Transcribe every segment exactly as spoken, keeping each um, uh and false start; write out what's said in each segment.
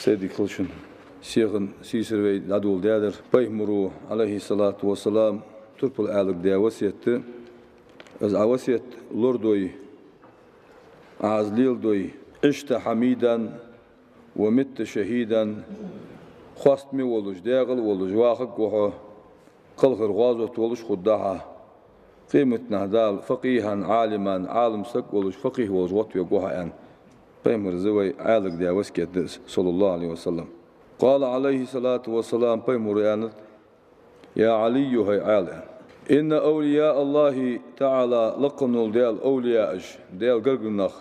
Седик хилшин сихан сийсара вай дӀадоладаьдар. Пайхамаро, Ӏалайхи салату ва салам, турпал Ӏаьлага даь васкет да. Из Ӏа васкет лорадой, Ӏа из леладой. «عشت حميدا ومت شهيدا». Хоастаме волаш, декъала волаш вахаргва хьо, кхалхара гӀазот волаш хургда хьа. Къематдийнахьа Дала فقيها عالما, Ӏалам саг волаш, факъихӀ волаш гӀоттавергва хьо, аьнна, Пайхамара вай Ӏаьлага даь васкет да из, صلى الله عليه وسلم. قال عليه الصلاة والسلام, Пайхамаро аьннад: «يا علي, хӀай Ӏаьла, إن أولياء الله تعالى, лакха вола Даьла овлияаш, Даьла гаргара нах,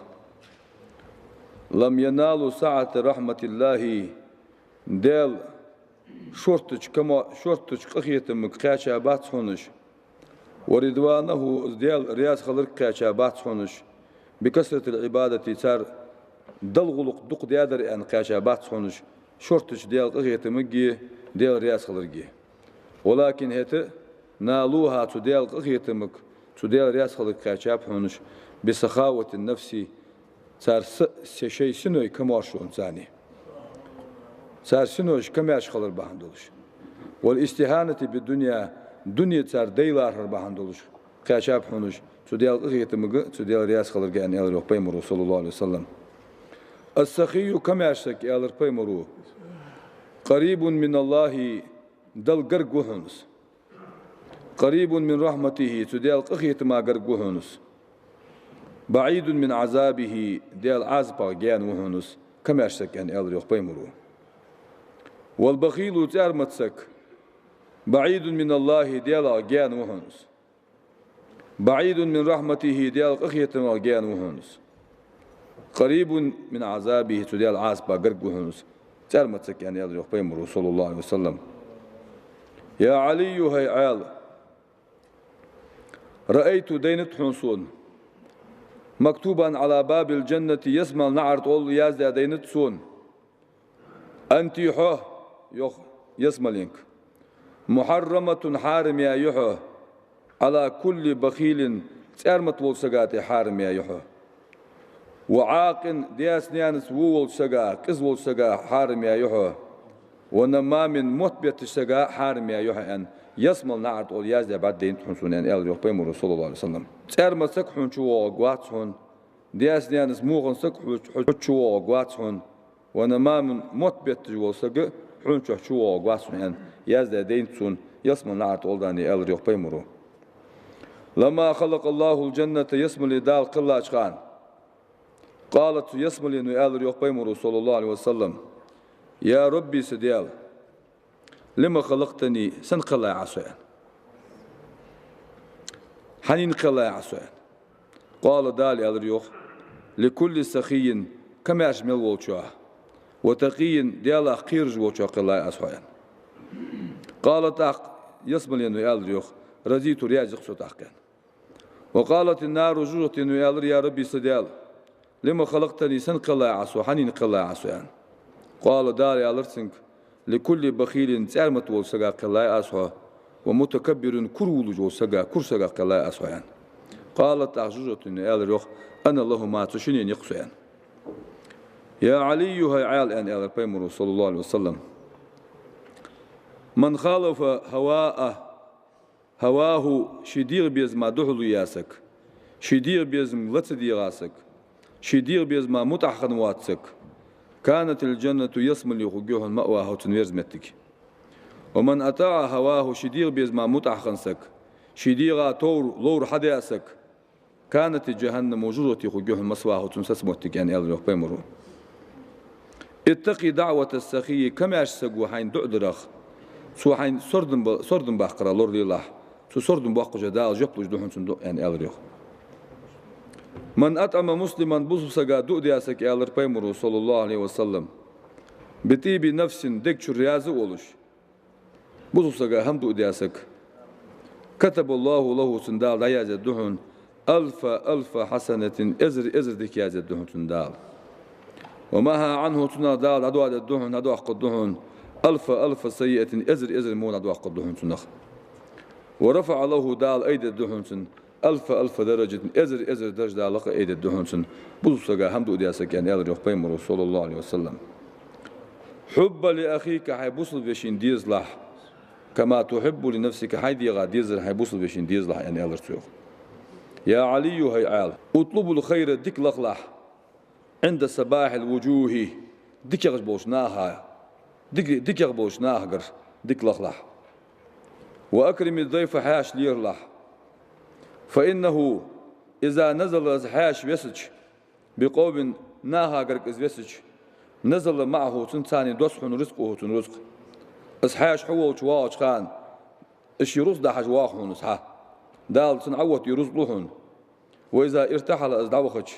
لم ينالوا سعة رحمة الله, Даьла шортача камо-, шортача къахетамага кхаьча бац хьона уж, ورضوانه, Даьла раьза хиларга кхаьча бац хьона уж, بكثرة العبادة, цар Далла гӀулакх дукха даьдар аьнна кхаьча бац хьона уж, шортача Даьла къахетамага, Даьла раьза хиларга. ولكن, хӀаьта а, نالوها, цу Даьла къахетамага, цу Даьла раьза хиларга кхаьчаб хьона уж, بسخاوة النفس, цар са-, се-, шоай синой камаьршонца, цар синош камаьрша хилар бахьан долаш, والاستهانة بالدنيا, дуне цар дай лархӀар бахьан долаш кхаьчаб хьона уж, цу Даьла къахетамага, цу Даьла раьза хиларга, аьнна, аьлар йоах Пайхамаро, صلى الله عليه وسلم. السخي, камаьрша саг, аьлар Пайхамаро, قريب من الله, Далла гарга ва хьона из. قريب من رحمته, цу Даьла къахетама гарга ва хьона из. بعيد من عذابه, Даьла Ӏазапах гаьна ва хьона из, камаьрша саг, аьнна, аьлар йоах Пайхамаро. والبخيل, цӀармата саг, بعيد من الله, Даьлах гаьна ва хьона из. بعيد من رحمته, Даьла къахетамах гаьна ва хьона из. قريب من عذابه, цу Даьла Ӏазапах гарга ва хьона из, цӀармата саг, аьнна, аьлар йоах Пайхамаро, صلى الله عليه وسلم. يا علي, хӀай Ӏаьла, رأيت, дайнад хьона сона, مكتوبا على باب الجنة, ялсмален наӀарга тӀа яздаь дайнад сона, أنت, хьо, йоах ялсмаленга, محرمة, хьарам яь я хьо, على كل بخيل, цӀармата волча сага тӀа хьарам яь я хьо. وعاق, даьца-наьнаца во волча сага, къиза волча сага хьарам яь я хьо. ونمام, мотт беттача сага хьарам яь я хьо, аьнна, ялсмален наӀарга тӀа яздаь бӀаргадайнад хьона сона, аьнна, аьлар йоах Пайхамаро, صلى الله عليه وسلم. ЦӀармата саг хьона чу воагӀарг вац хьона, даьца-наьнаца во хинна саг хьо-, хьо-, хьо чу воагӀарг вац хьона, ونمام, мотт бетташ вола саг хьона чу воагӀарг вац хьона, аьнна, яздаь дайнад сона ялсмален наӀарга тӀа, аьлар йоах Пайхамаро. لما خلق الله الجنة, ялсмале Дала кхеллача хана, قالت, цу ялсмалено аьлар йоах Пайхамаро, صلى الله عليه وسلم: يا رب, са Даьла, لم خلقتني, сенна кхеллай Ӏа со, аьнна. Хьанна кхеллай Ӏа со, аьнна. قال, Дала аьлар йоах: لكل سخي, камаьрша мел волчоа, وتقي, Даьлах кхераш волчоа кхеллай Аз хьо, аьнна. قالت, тӀаккха ялсмалено аьлар йоах: رضيت, раьза я-кх со тӀаккха, аьнна. وقالت النار, жожагӀатено аьлар: يا رب, са Даьла, لم خلقتني, сенна кхеллай Ӏа со, хьанна кхеллай Ӏа со, аьнна. قال, Дала аьлар цунга: لكل بخيل, цӀармата волча сага кхеллай Аз хьо, ومتكبر, кура вувлаш волча сага, кура сага кхеллай Аз хьо, аьнна. قالت, тӀаккха жожагӀатено аьлар йоах: أنا لهما, цу шиннена я-кх со, аьнна. يا علي, хӀай Ӏаьла, аьнна, аьлар Пайхамаро, صلى الله عليه وسلم, من خالف هواه, هواه, ший дегӀа безама духьале яь саг, ший дегӀа безамга ла ца дегӀа саг, ший дегӀа безама мутӀахьа хинна воаца саг, كانت الجنة, ялсмале хургья хьона, مأواه, цун верза моттиг. ومن أطاع هواه, ший дегӀа безама мутӀахьа хинна саг, ший дегӀа товр, ловр хьадаь саг, كانت جهنم, жожагӀате хургья хьона, مثواه, цун сацамоттиг, аьнна, аьлар йоах Пайхамаро. اتق دعوة السخي, камаьрша саго хьайна дуӀа дарах, цо хьайна сардам ба-, сардам баккхарах лоралелахь, цо сардам боаккхача Дала жоп луш да хьона цунна дуӀа, аьнна, аьлар йоах. من أطعم مسلما, бусалба сага дуӀа даь саг, аьлар Пайхамаро, صلى الله عليه وسلم, بطيب نفس, дег чура раьза а волаш, бусалба сага хӀама дуӀа даь саг, كتب الله له, цунна Дала дӀаяздаьд хьона, ألف ألف حسنة, эзар эзар дика яздаьд хьона цунна Дала. ومحا عنه, цунах Дала дӀадоадаьд хьона, дӀадоаккхаргда хьона, ألف ألف سيئة, эзар эзар во дӀадоаккхаргда хьона цунах. ورفع له, Дала айдергда хьона цунна, ألف ألف درجة, эзар эзар дарж Дала лакха айдергда хьона цунна, бусалба сага хӀама дуӀа даь саг, аьнна, аьлар йоах Пайхамаро, صلى الله عليه وسلم. حب لأخيك, хьай бусалба вешийна дезалахь, كما تحب لنفسك, хьай дегӀа дезар хьай бусалба вешийна дезалахь, аьнна, аьлар цо, йоах. يا علي, хӀай Ӏаьла, اطلب الخير, дика лахалахь, عند صباح الوجوه, дикагӀа болча наха, дика, дикагӀа болча нахагара дика лахалахь. وأكرم الضيف, хьаьша лералахь. فإنه إذا نزل, из хьаьша весача, بقوم, нахагара из весача, نزل معه, цунца цхьана доссаду хьона рузкъа, хьона рузкъа. Из хьаьша хьо волча воагӀача хана, из ший рузкъа дахьаш воагӀа хьона из хьа. Дала цунна Ӏооттаду рузкъа лу хьона. وإذا ارتحل, из дӀавахача,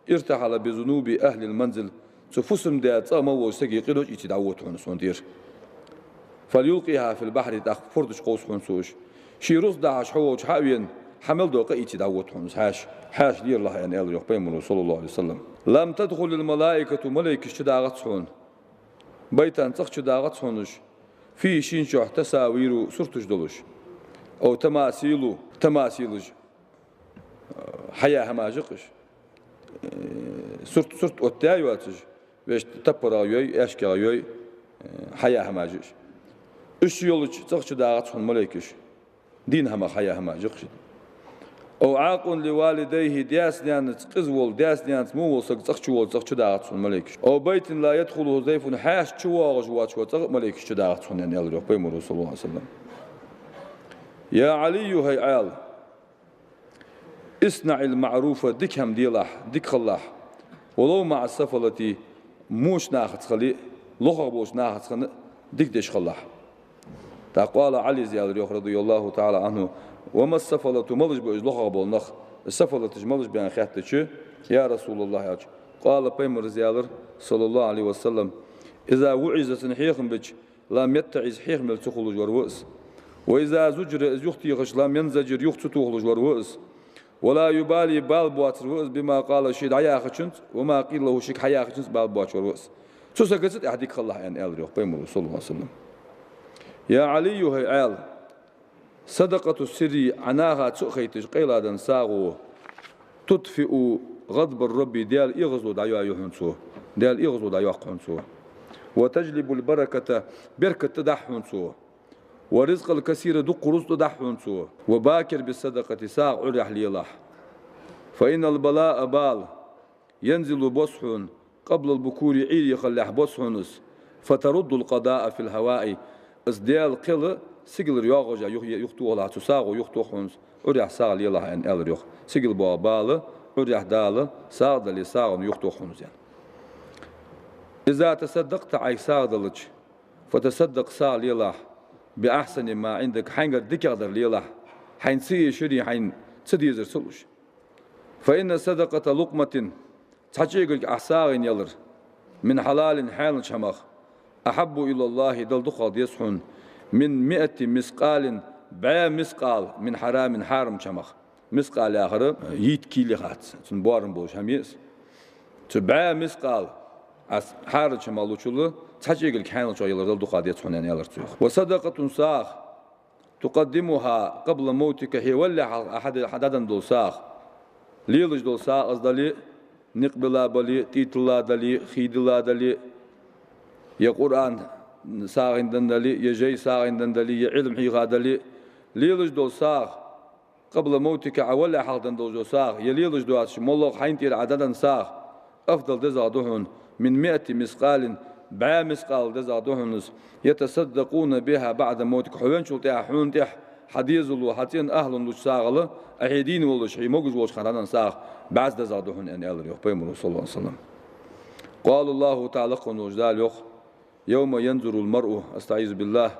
ارتحل بذنوب أهل المنزل, цу фусам-даь цӀагӀа мел волча сага къинош ийца дӀаоттаду хьона из хьона тӀера. فليلقها في البحر, тӀаккха форда чу кховсу хьона цо уж. Ший рузкъа дахьаш хьо волча хьа а вена, хьа мел дола къа ийца дӀаоттаду хьона из хьаьша. Хьаьша лералахь, аьнна, аьлар, йоах, Пайхамара, صلى الله عليه وسلم. لم تدخل الملائكة, малайкаш чудаьгӀац хьона. بيتا, цӀагӀа чудаьгӀац хьона уж. فيه, шийна чу تساوير, сурташ долаш. أو تماثيل, тамасилаш, хьаяь хӀамаш я-кх уж. Э, сурт, сурт оттаяь йоацаш, вешта таппарагӀа йой, аьшкагӀа йой, э, хьаяь хӀамаш я уж. Уж йолча цӀагӀа чудаьгӀац хьона малайкаш. Дийна хӀамах хьаяь хӀамаш я-кх уж. أو عاق لوالديه, даьца-наьнаца къиза вола, даьца-наьнаца во вола саг цӀагӀа чу волча цӀагӀа чудаьгӀац хьона малайкаш. أو بيت لا يدخله ضيف, хьаьша чувоагӀаш воацаш вола цӀагӀа а малайкаш чудаьгӀац хьона, аьнна, аьлар, йоах, Пайхамара, صلى الله عليه وسلم. يا علي, хӀай Ӏаьла, اصنع المعروف, дика хӀама делахь, дика хилалахь. ولو مع السفلة, воча нахаца хиле а, лохагӀа болча нахаца хинна а дика деш хилалахь. ТӀаккха قال, Ӏалис аьлар, йоах, رضي الله تعالى عنه: وما السفلة, малаш ба уж лохагӀа бола нах? Сафалаташ малаш ба, аьнна хаьттача, يا رسول الله, аьлча, قال, Пайхамара аьлар, صلى الله عليه وسلم: إذا وعظ, цунна хьехам бича, لم يتعظ, хьехам баь ца хулаш вар ва из. وإذا زجر, из юхатехача, لم ينزجر, юха ца тохалуш вар ва из. ولا يبالي, бала боацар ва из, بما قال, ше дӀаяхачунца, وما قيل له, шийга хьаяхачунца бала боацаш вар ва из. Цу сагаца тӀехьа дика хилалахь, аьнна, аьлар, йоах, Пайхамара, صلى الله عليه وسلم. يا علي, хӀай Ӏаьла, صدقة السر, Ӏа наха ца хайташ къайладенна сагӀо, تطفئ غضب الرب, Даьла эгӀазло дӀайоаю хьона цо, Даьла эгӀазло дӀайоаккх хьона цо. وتجلب البركة, беркат тӀадахь хьона цо. والرزق الكثير, дукха рузкъа тӀадахь хьона цо. وباكر بالصدقة, сагӀа Ӏуйрехьа лелахь. فإن البلاء, бала, ينزل, босс хьона, قبل البكور, Ӏуйре хилалехь босс хьона из, فترد القضاء في الهواء, из Даьла кхел сигалара йоагӀаш юха, юхатохалахь, цу сагӀо юхатох хьона из, Ӏуйрехьа сагӀа лелахь, аьнна, аьлар, йоах. Сигала боагӀа бала Ӏуйрехьа Дала сагӀа дале, сагӀано юхатох хьона из, аьнна. إذا تصدقت, Ӏайха сагӀа делча, فتصدق, сагӀа лелахь, بأحسن ما عندك, хьайгара дикагӀдар лелахь, хьайна ца эшаре, хьайна ца дезар ца луш. فإن الصدقة لقمة, цхьа чӀегилг Ӏа сагӀийна ялар, من حلال, хьаьналча хӀамах, أحب إلى الله, Далла дукхагӀа деза хьона, من مائة مثقال, бӀаь мискъал, من حرام, хьарамча хӀамах. Мискъал яхар йийтта кийла хац, цун боарам болаш хӀама я из. Цу бӀаь мискъал Ӏа хьарамча хӀамах лучул цхьа чӀегилг хьаьналчох ялар Далла дукхагӀа деза хьона, аьнна, аьлар цо, йоах. وصدقة, сагӀа, تقدمها قبل موتك, хьо валале хьалха Ӏа хьаде-, хьададенна дола сагӀа, лелаш дола сагӀа из дале а, никъ била бале а, тӀатилла дале а, хий дилла дале а, е Къуръан сагӀийна денна дале а, е жай сагӀийна денна дале а, е Ӏилма хьийха дале а, лелаш дола сагӀа, قبل موتك, Ӏа валале хьалха денна долаш дола сагӀа, е лелаш доацаш, моллагӀа хьайна тӀера Ӏа дӀаденна сагӀа, أفضل, дезагӀа да хьона, من مائة مثقال, бӀаь мискъал дезагӀа да хьона из, يتصدقون بها بعد موتك, хьо венначул тӀехьагӀа хьона тӀехьа хьа дезало, хьа цӀен ахӀло луча сагӀал, Ӏа хье дийна волаш, хье могаш волча хана дӀаденна сагӀа бӀаьзза дезагӀа да хьона, аьнна, аьлар, йоах, Пайхамара, صلى الله عليه وسلم. قال الله تعالى, лакха волча Дала йоах: يوم ينظر المرء, أستعيذ بالله,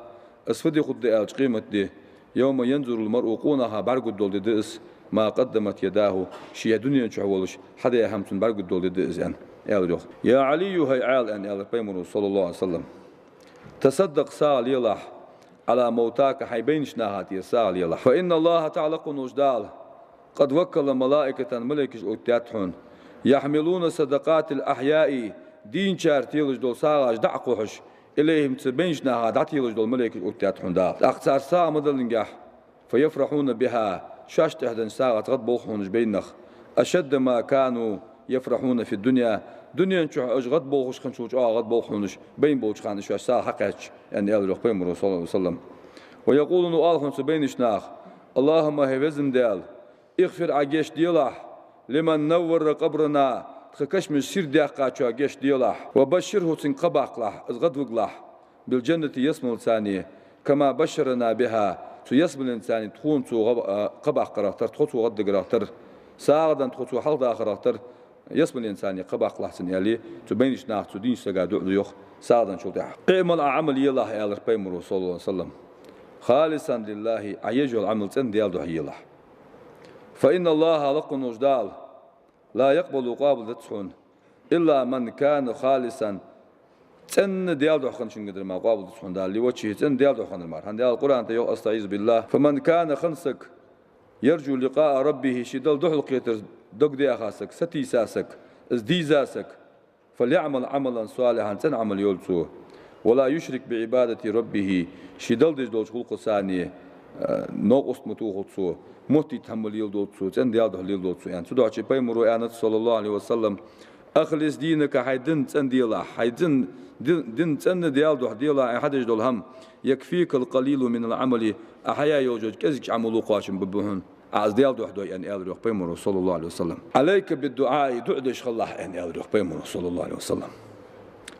из фу ди хургда аьлча, къематди, يوم ينظر المرء, къонаха бӀаргагургдола ди да из, ما قدمت يداه, ший дунен чу волаш хьадаь хӀама цунна бӀаргагургдола ди да из, аьнна, аьлар, йоах. يا علي, хӀай Ӏаьла, аьнна, аьлар Пайхамара, صلى الله عليه وسلم. تصدق, сагӀа лелахь, على موتاك, хьай байнача наха тӀера сагӀа лелахь. فإن الله تعالى, лакха волча Дала, قد وكل ملائكة, малайкаш оттадаьд хьона, يحملون صدقات الأحياء, дийначар телаш дола сагӀаш дӀа а кхухьаш, إليهم, цу байнача наха дӀателаш дола малайкаш оттадаьд хьона Дала. ТӀаккха цар сагӀа ма даллингехь, فيفرحون بها, шоашта тӀехьа деннача сагӀаца гӀадболх хьона уж байнараш, أشد ما كانوا يفرحون في الدنيا, дунен чухь уж гӀадболхаш хинначул чӀоагӀа гӀадболх хьона уж, байна болча хана уж шоаш сагӀа хьакхаьчача, аьнна, аьлар йоах Пайхамаро, صلى الله عليه وسلم. ويقولون, оал хьона цу байнача наха: اللهم, хӀай Веза Даьла, اغفر, Ӏа гешт делахь, لمن نور قبرنا, тха кашамаш сийрдаьккхачоа гешт делахь, وبشره, цунга кхаъ баккхалахь, из гӀадвигалахь, بالجنة, ялсмалеца, كما بشرنا بها, цу ялсмаленца тхона цо гӀа-, а, кхаъ баккхарах тара, тхо цо гӀаддагарах тара, сагӀа денна тхо цо хьалхадахарах тара, ялсмаленца кхаъ баккхалахь цунна, аьле, цу байнача наха цу дийнача сага дуӀа ду йоах сагӀа денначул тӀехьагӀа. اعمل, Ӏа Ӏамал елахь, аьлар Пайхамаро, صلى الله عليه وسلم, خالصا لله, Ӏа еш йола Ӏамал цӀена Даьла духьа елахь. فإن الله, лакха волча Дала, لا يقبل, къоабалдац хьона, إلا من كان خالصا, цӀена Даьла духьа хинначунга дар мара къоабалдац хьона Дала, لوجهه, цӀена Даьла духьа хиннар мара. ХӀана аьлча Къуръан тӀа йоах: أستعيذ بالله. فمن كان, хинна саг, يرجو لقاء ربه, ший Далла духьалкхетар дагадеха саг, сатийса саг, из дийза саг, فليعمل عملا صالحا, цӀена Ӏамал йойла цо, ولا يشرك بعبادة ربه, ший Далла деш долча гӀулакхаца, а, новкъост ма тохалда цо, моттийта хӀама ма леладолда цо, цӀена Даьла духьа леладолда цо, аьнна. Цудухьа Пайхамаро аьннад, صلى الله عليه وسلم: أخلص دينك, хьай дин цӀена делахь, хьай дин, дин, дин цӀена Даьла духьа делахь, Ӏа хьадеш дола хӀама, يكفيك القليل من العمل, Ӏа хьаяь йолча кӀезигача Ӏамало кхоачам бергба хьона, Ӏа из Даьла духьа дой, аьнна, аьлар йоах Пайхамаро, صلى الله عليه وسلم. عليك بالدعاء, дуӀа деш хилалахь, аьнна, аьлар йоах Пайхамаро, صلى الله عليه وسلم.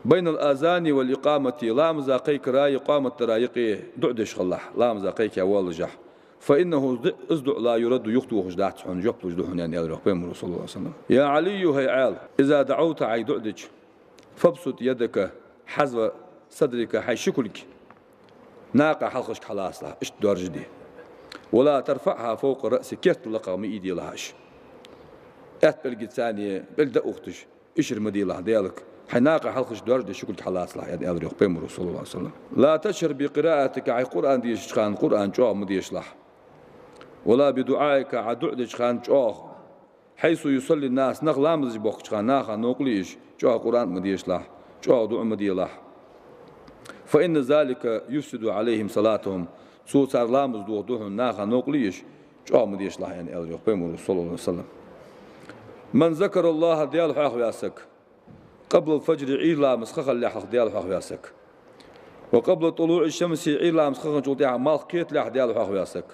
بين الأذان والإقامة, ламаза кхайкараи къамат дараи юкъе дуӀа деш хилалахь, ламаза кхайкаяь воаллашехь. فإنه, из дуӀа, لا يرد, юхатохаш дац хьона, жоп луш да хьона, аьнна, аьлар йоах Пайхамаро, صلى الله عليه وسلم. يا علي, хӀай Ӏаьла, إذا دعوت, Ӏа дуӀа дича, فابسط يدك حذو صدرك, хьай ши кулг накха хьалхашка хьаллацалахь, иштта доаржаде. ولا ترفعها فوق الرأس, керта лакхагӀа ма ийделахь уж. Аьтта пӀелгаца пӀелг дӀаухийташ, ишар ма делахь Даьлага, хьай накха хьалхашка доаржаде ши кулг хьаллацалахь, аьнна, аьлар йоах Пайхамаро, صلى الله عليه وسلم. لا تجهر بقراءتك, Ӏа Къуръан дешача хана Къуръан чӀоагӀа ма дешалахь. ولا بدعائك, Ӏа дуӀа деча хана чӀоагӀа. حيث يصلي الناس, нах ламаз деш бохкача хана, наха новкъа ле еш, чӀоагӀа Къуръан ма дешалахь, чӀоагӀа дуӀа ма делахь. فإن ذلك يفسد عليهم صلاتهم, цо цар ламаз дохаду хьона, наха новкъа ле еш, чӀоагӀа ма дешалахь, аьнна, аьлар йоах Пайхамаро, صلى الله عليه وسلم. من ذكر الله, Даьла хьоахаваь саг, قبل الفجر, Ӏуйра ламаз ха хилале хьалха Даьла хьоахаваь саг. وقبل طلوع الشمس, Ӏуйра ламаз ха хинначул тӀехьагӀа малх кхетале хьалха Даьла хьоахаваь саг.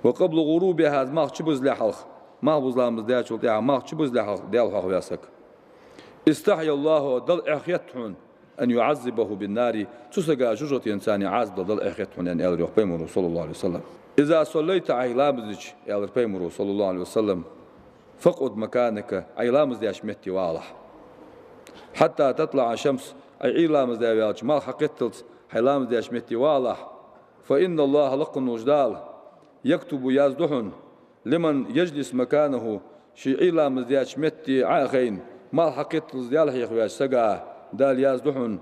وقبل غروبها, малх чубузале хьалха, малхбуза ламаз даьчул тӀехьагӀа малх чубузале хьалха Даьла хьоахаваь саг. استحيا الله, Далла эхь хет хьона, أن يعذبه بالنار, цу сага жожагӀатенца Ӏазап дала Далла эхь хет хьона, аьнна, аьлар йоах Пайхамаро, صلى الله عليه وسلم. إذا صليت, Ӏа ламаз дича, аьлар Пайхамаро, صلى الله عليه وسلم, فاقعد مكانك, Ӏа ламаз деча метте вагӀалахь. حتى تطلع الشمس, Ӏа Ӏуйра ламаз даь ваьлча, малх хьакхетталца хьай ламаз деча метте вагӀалахь. فإن الله, лакха волча Дала, يكتب, язду хьона, لمن يجلس مكانه, ше Ӏуйра ламаз деча метте Ӏо а хайна, малх хьакхетталца Даьла хьоахаваьча сага Дала язду хьона,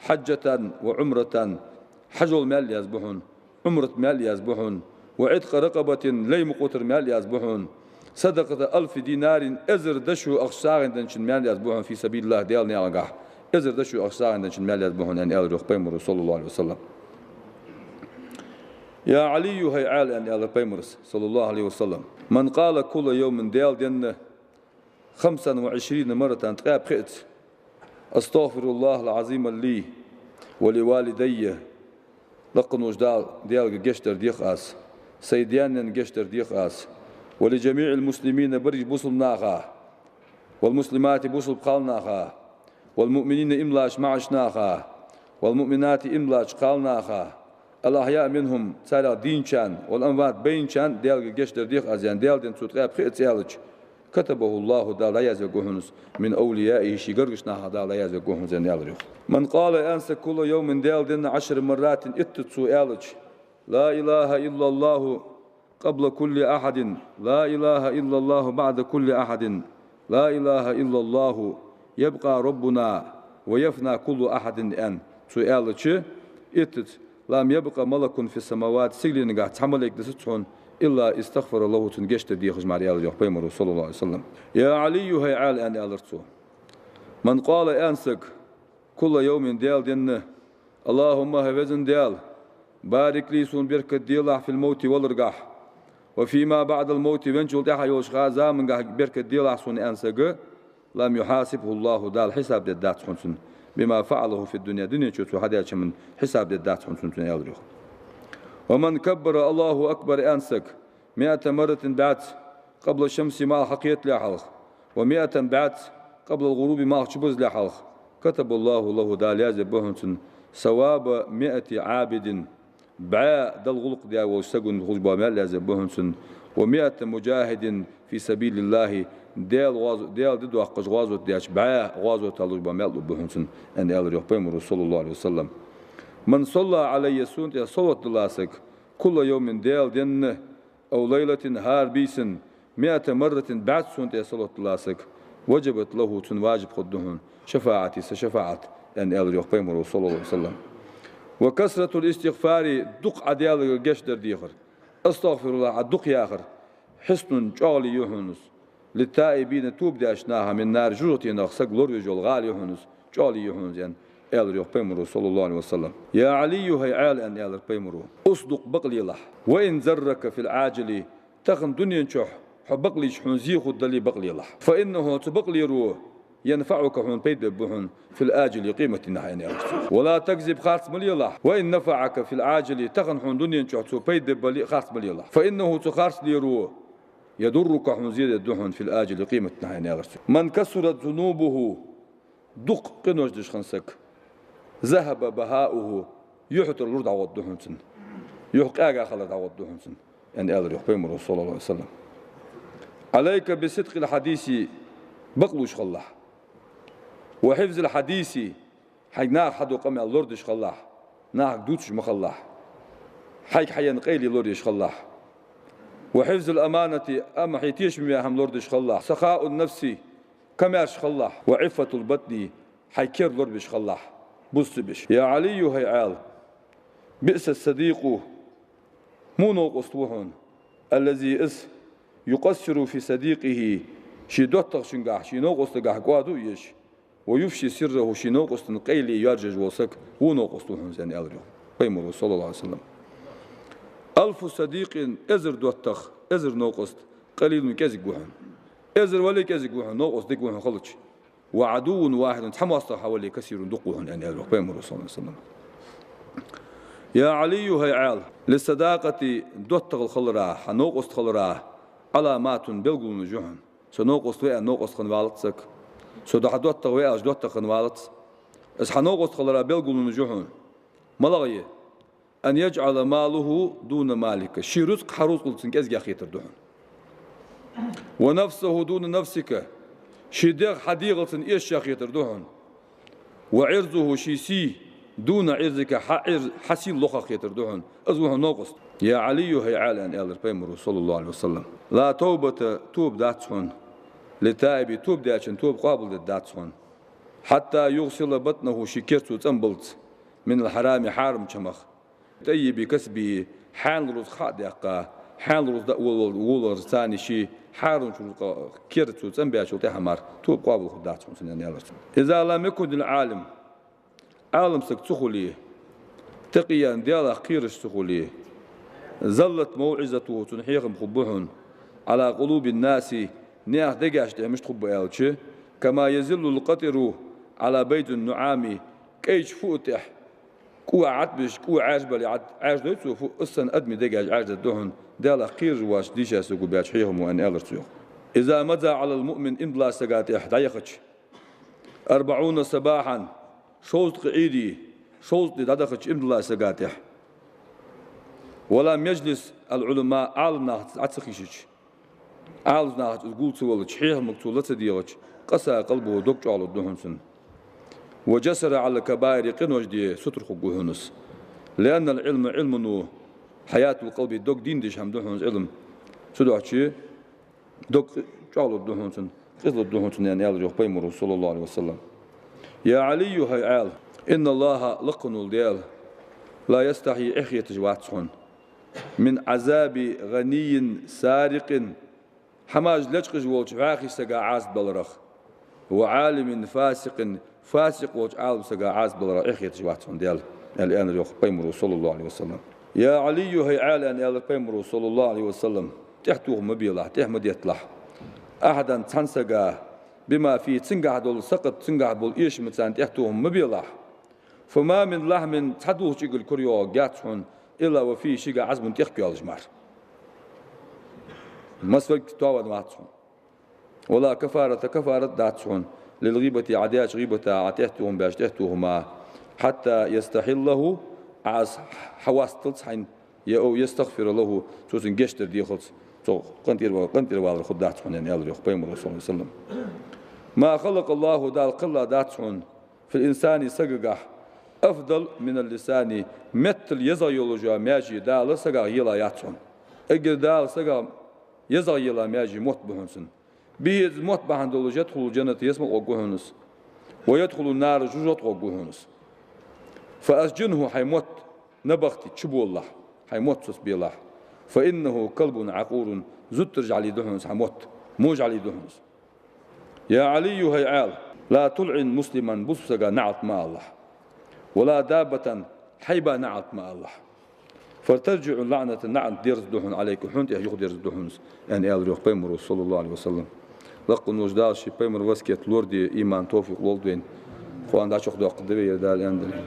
حجة وعمرة, хьажол маьл язбу хьона, Ӏумрат маьл язбу хьона, وعتق رقبة, лай мукъа тара маьл язбу хьона, صدقة ألف دينار, эзар дошув ахча сагӀийна денначун маьл язбу хьона, في سبيل الله, Даьла наькъагахь, эзар дошув ахча сагӀийна денначун маьл язбу хьона, аьнна, аьлар йоах Пайхамаро, صلى الله عليه وسلم. يا علي, хӀай Ӏаьла, аьнна, аьлар Пайхамаро, صلى الله عليه وسلم. من قال كل يوم, Даьла денна, خمسا وعشرين مرة, ткъаь пхиъаца, أستغفر الله العظيم لي ولوالدي, лакха волча Дала, Даьлага гешт дар дех аз, сай даь-наьна гешт дар дех аз, ولجميع المسلمين, берригача бусалба наха, والمسلمات, бусалба кхалнаха, والمؤمنين, иман диллача маӀача наха, والمؤمنات, иман диллача кхалнаха, الأحياء منهم, царех дийначарна, والأموات, байначарна Даьлага гешт дар дех аз, аьнна, Даьла денна цо ткъаь пхиъаца аьлча, كتبه الله, Дала дӀаязвергва хьона из, من أوليائه, ший гаргарча нахах Дала дӀаязвергва хьона из, аьнна, аьлар йоах. من قال, аьнна саг, كل يوم, Даьла денна, عشر مرات, иттаза цо аьлча, لا إله إلا الله قبل كل أحد، لا إله إلا الله بعد كل أحد، لا إله إلا الله، يبقى ربنا ويفنى كل أحد, аьнна цо аьлча, иттаза, لم يبق ملك في السماوات, сигаленагахь цхьа малейк дисац хьона, إلا استغفر له, цунна гешт дар дехаш мара, аьлар йоах Пайхамаро, صلى الله عليه وسلم. يا علي, хӀай Ӏаьла, аьнна, аьлар цо. من قال, аьнна саг, كل يوم, Даьла денна, اللهم, хӀай Веза Даьла, بارك لي, сона беркат делахь, في الموت, валаргахь, وفيما بعد الموت, венначул тӀехьагӀа йолча ха-, замангахь беркат делахь сона, аьнна сага, لم يحاسبه الله, Дала хьисап дергдац хьона цунна, بما فعله في الدنيا, дунен чу цо хьадаьча хӀаман хьисап дергдац хьона цунна, цунна аьлар йоах. ومن كبر الله أكبر аьнна саг, مائة مرة бӀаьзза, قبل الشمس малх хьакхетале хьалха, ومائة бӀаьзза, قبل الغروب малх чубузале хьалха, كتب الله له Дала яздергба хьона цунна, ثواب مائة عابد, бӀаь Далла гӀулакх даь волча сагунна хулаш бола маьл яздергба хьона цунна, ومائة مجاهد في سبيل الله, Даьла гӀоз-, Даьла ди доаккхаш гӀазот даьча бӀаь гӀазота луш бола маьл лургба хьона цунна, аьнна аьлар йоах Пайхамаро, صلى الله عليه وسلم. من صلى علي сона тӀа салот дилла саг, كل يوم Даьла денна, أو ليلة хӀара бийсан, مائة مرة бӀаьзза сона тӀа салот дилла саг, وجبت له цунна важиб хургда хьона, شفاعتي са шафаӀат, аьнна аьлар йоах Пайхамаро, صلى الله عليه وسلم. وكثرة الاستغفار дукха Ӏа Даьлагара гешт дар дехар, أستغفر الله Ӏа дукха яхар, حصن чӀоагӀал я хьона из, للتائبين тоба деш наха, من النار жожагӀатенах саг лоравеш йола гӀала я хьона из, чӀоагӀал я хьона из, аьнна аьлар йоах Пайхамаро, صلى الله عليه وسلم. يا علي хӀай Ӏаьла, аьнна аьлар Пайхамаро, اصدق бакълелахь, وإن ضرك في العاجل тахан дунен чухь хьо бакълийча хьона зе хургдале бакълелахь. فإنه цу бакълеро ينفعك хьона пайда бергба хьона, في الآجل къематдийнахьа, аьнна аьлар цо. ولا تكذب харц ма лелахь, وإن نفعك في العاجل тахан хьона дунен чухь цо пайда бергбале а харц ма лелахь. فإنه цу харцлеро يضرك хьона зе дергда хьона, في الآجل къематдийнахьа, аьнна аьлар цо. من كثرت ذنوبه дукха къинош деш хинна саг, ذهب بهاؤه юхьа тӀара лур дӀагӀоргда хьона цунна, юхьа къаьга хилар дӀагӀоргда хьона цунна, аьнна аьлар йоах Пайхамаро, صلى الله عليه وسلم. عليك بصدق الحديث бакълувш хилалахь, وحفظ الحديث хьайга наха хьадола къамаьл лорадеш хилалахь, нахага дувцаш ма хилалахь, хьайга хьаенна къайле лораеш хилалахь. وحفظ الأمانة амма хьай тешаме яь хӀама лорадеш хилалахь. سخاء النفس камаьрша хилалахь, وعفة البطن хьай кер лорабеш хилалахь, буза ца беш. يا علي хӀай Ӏаьла, بئس الصديق во новкъост ва хьона, الذي из, يقصر في صديقه ший доттагӀчунгахь, ший новкъостагахь кӀоаду а еш, ويفشي سره ший новкъостан къайле йоаржаеш вола саг, во новкъост ва хьона из, аьнна аьлар йоах Пайхамаро, صلى الله عليه وسلم. ألف صديق эзар доттагӀа, эзар новкъост, قليل кӀезига ва хьона. Эзар вале а кӀезига ва хьона, новкъост дика ва хьона хилча. وعدو واحد цхьа моастагӀа хьавале, كثير дукха ва хьона, аьнна аьлар йоах Пайхамаро, صلى الله عليه وسلم. يا علي хӀай Ӏаьла, للصداقة доттагӀал хилара, хьа новкъост хилара, علامات белгалонаш я хьона. Со новкъост ва аьнна новкъост хинна валац саг. Со хьа доттагӀа ва аьлча доттагӀа хинна валац. Из хьа новкъост хилара белгалонаш я хьона. МалагӀа я? أن يجعل ماله دون مالك ший рузкъа хьа рузкъал цунна кӀезигагӀа хетар да хьона. ونفسه دون نفسك ший дегӀ хьа дегӀал цунна эшагӀа хетар да хьона. وعرضه ший сий دون عرضك хьа Ӏир-, хьа сийла лохагӀа хетар да хьона. Из ва хьона новкъост. يا علي хӀай Ӏаьла, аьнна аьлар Пайхамаро, صلى الله عليه وسلم. لا توبة тоба дац хьона, لتائب тоба даьчун тоба къоабалдергдац хьона, حتى يغسل بطنه ший кер цо цӀенбаллалца, من الحرام хьарамча хӀамах, طيب كسبه хьанал рузкъа хьа а даьккха, хьанал рузкъа дӀа а волавал-, волаваларца царна ший хьарамча рузкъа кер цо цӀенбаьчул тӀехьа мара тоба къоабал хургдац хьона цун, аьнна аьлар цо. إذا لم يكن العالم Ӏалам саг ца хуле, تقيا Даьлах кхераш ца хуле, زلت موعظته цун хьехам хургба хьона, على قلوب الناس наьха дегаш тӀа мишта хургба аьлча, كما يزل القطر على بيض النعام кӀайча фуа тӀа кӀо Ӏад беш, кӀо Ӏаьржа бале Ӏад, Ӏаьржа дой цо фуа, из санна адамий дегаш Ӏаьржа дергда хьона, Даьлах кхераш воацаш дийша саго баьча хьехамо, аьнна аьлар цо йоах. إذا مضى على المؤمن иман дилла сага тӀа дӀаяхача, أربعون صباحا шовзткъа Ӏуйре, шовзткъа ди дӀадахача иман дилла сага тӀа, ولم يجلس العلماء Ӏаламнахаца Ӏа ца кхийсача, Ӏаламнахаца из гул ца валлача, хьехамага цо ла ца дегӀача, قسى قلبه дог чӀоагӀлургда хьона цун. وجسر على الكبائر къинош де сутара хургва хьона из. لأن العلم Ӏилмано حياة القلب дог дийна деш хӀама да хьона из Ӏилма. Цудухьа дог чӀоагӀлургда хьона цун, къизалургда хьона цун, аьнна аьлар йоах Пайхамаро, صلى الله عليه وسلم. يا علي хӀай Ӏаьла, إن الله лакха вола Даьла, لا يستحيي эхь хеташ вац хьона, من عذاب غني سارق хӀамаш лечкъаш волча вӀаьхий сага Ӏазап даларах, وعالم فاسق фасикъ волча Ӏалам сага Ӏазап даларах эхь хеташ вац хьона Даьла, аьнна аьлар йоах Пайхамаро, صلى الله عليه وسلم. يا علي хӀай Ӏаьла, аьнна аьлар Пайхамаро, صلى الله عليه وسلم, тӀехьа тоха ма белахь, тӀехьа ма детталахь, أحدا цхьан сага, بما فيه, цунгахь дола сакхат, цунгахь бола эшам царна тӀехтохам ма белахь. فما من لحم, цхьа дулх чӀугал кура йоагӀаргьяц хьона, إلا وفيه, шийгахь عظم, тӀехк йоаллаш мара. Масса тоаван вац хьона. ولا كفارة, кафарат дац хьона, للغيبة, Ӏа деча гӀийбата, Ӏа тӀехтохам беш тӀехтохама, حتى يستحله, Ӏа из хьавасталца хьайна, е أو يستغفر له, цо цунна гешт дар дехалца, цо къинтӀера ва-, къинтӀера валар хургдац хьона, аьнна, аьлар йоах Пайхамаро, صلى الله عليه وسلم. ما خلق الله, Дала кхелла дац хьона, في الإنسان, сагагахь, أفضل من اللسان, меттала езагӀа йолаш йола маьже Дала сагагахь елла яц хьона. Эггара Дала сагагахь езагӀа елла маьже мотт ба хьона цун. به, из мотт бахьан долаш, يدخل الجنة, ялсмала гӀоргва хьона из. ويدخل النار, жожагӀате гӀоргва хьона из. فأسجنه, хьай мотт набахте чуболалахь, хьай мотт соцабелахь. فإنه كلب عقور, зуттар жӀали да хьона из хьа мотт, во жӀали да хьона из. يا علي, хӀай Ӏаьла, لا تلعن مسلما, бусалба сага наӀалт ма алалахь. ولا دابة, хьайба наӀалт ма алалахь. فترجع اللعنة, наӀалт дерзаргда хьона, عليك, хьона тӀа юхадерзаргда хьона из, аьнна, аьлар йоах Пайхамаро, صلى الله عليه وسلم. Лакха волча Дала ший Пайхамара васкет лораде иман, товфикъ лолда вайна. Кхоана дӀачухдоаккхаргда вай ер, Дала аьннадале.